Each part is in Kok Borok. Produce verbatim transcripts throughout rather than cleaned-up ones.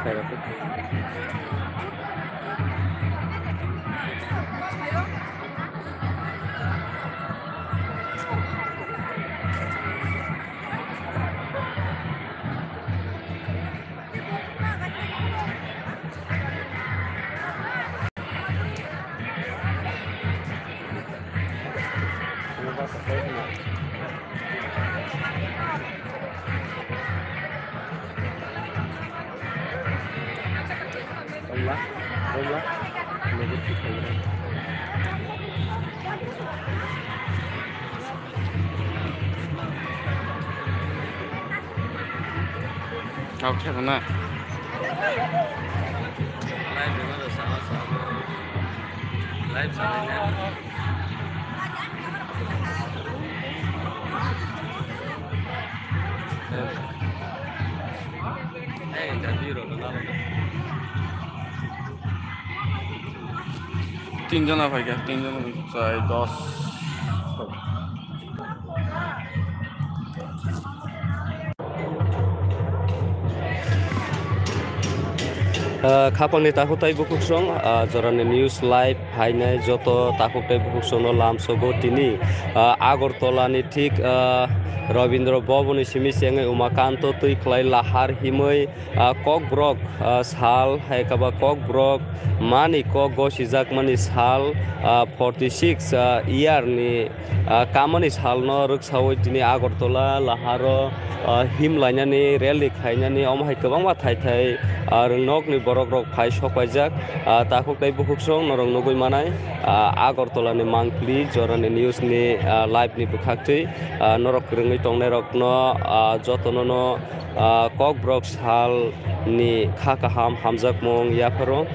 Kau thek na. Live rwma rw sama sama. Live sama na. Hey, interview rw na. Tin jona phaikha, tin jona, chai dos. Ah, khapangni takhuk tei bukhuksong, ah, jorani news live phainai joto takhuk tei bukhuksongno lamsogo tini, ah, Agartala ni thik, ah, Rabindra Bhavan ni simi se wngwi Umakanto twi khlai lahar himwi, ah, Kokborok, ah, sal, hai khe ba Kokborok mani kok gosijakmani sal, ah, forty six, ah, year ni, ah, kamani salno rwksaui tini Agartala laharo, ah, him lainani rally khainani omo hai kwbangma thai thai, ah, rwngnokni borok rok phai sok paijak, ah, takhuk tei bukhuksong norok nugui manai, ah, Agartala ni mangpili jorani news ni, ah, live ni bwkhaktwi, ah, norok kwrwngwi tongnai rokno, ah, jotono no ah, Kokborok sal ni kha kaham hamjakmung yapharo,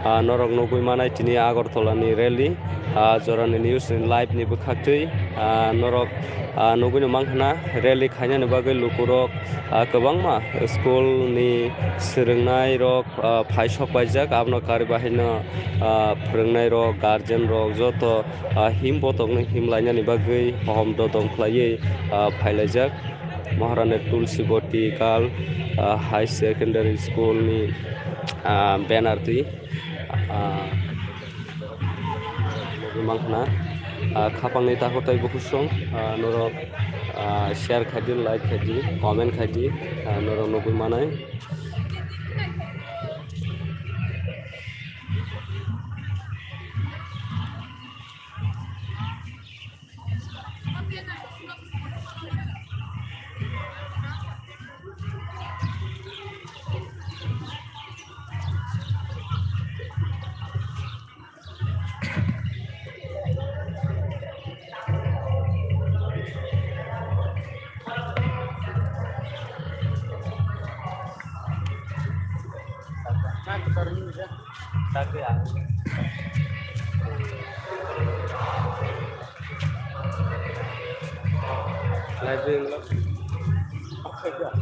ah, norok nugui manai tini Agartala ni rally, ah, jorani news ni live ni bwkhaktwi, ah, norok, ah, nugui no mankha na rally khainani bagwi lukurok, ah, kwbangma school ni swrwngnai rok, ah, phai sok paijak abono karwi bahai no, ah, phwrwngnai rok, guardian rok joto, ah, him botokno him lainani bagwi hohom dodom khlaiwi, ah, phailaijak. Maharani Tulsiboti Girl, ah, High Secondary School ni, ah, banner twi, ah, nugui mankha na, ah, khapangni takhuk tei bukhuksong, ah, norok, ah, share khaidi, like khaidi, comment khaidi, ah, norok nugui manai. Live.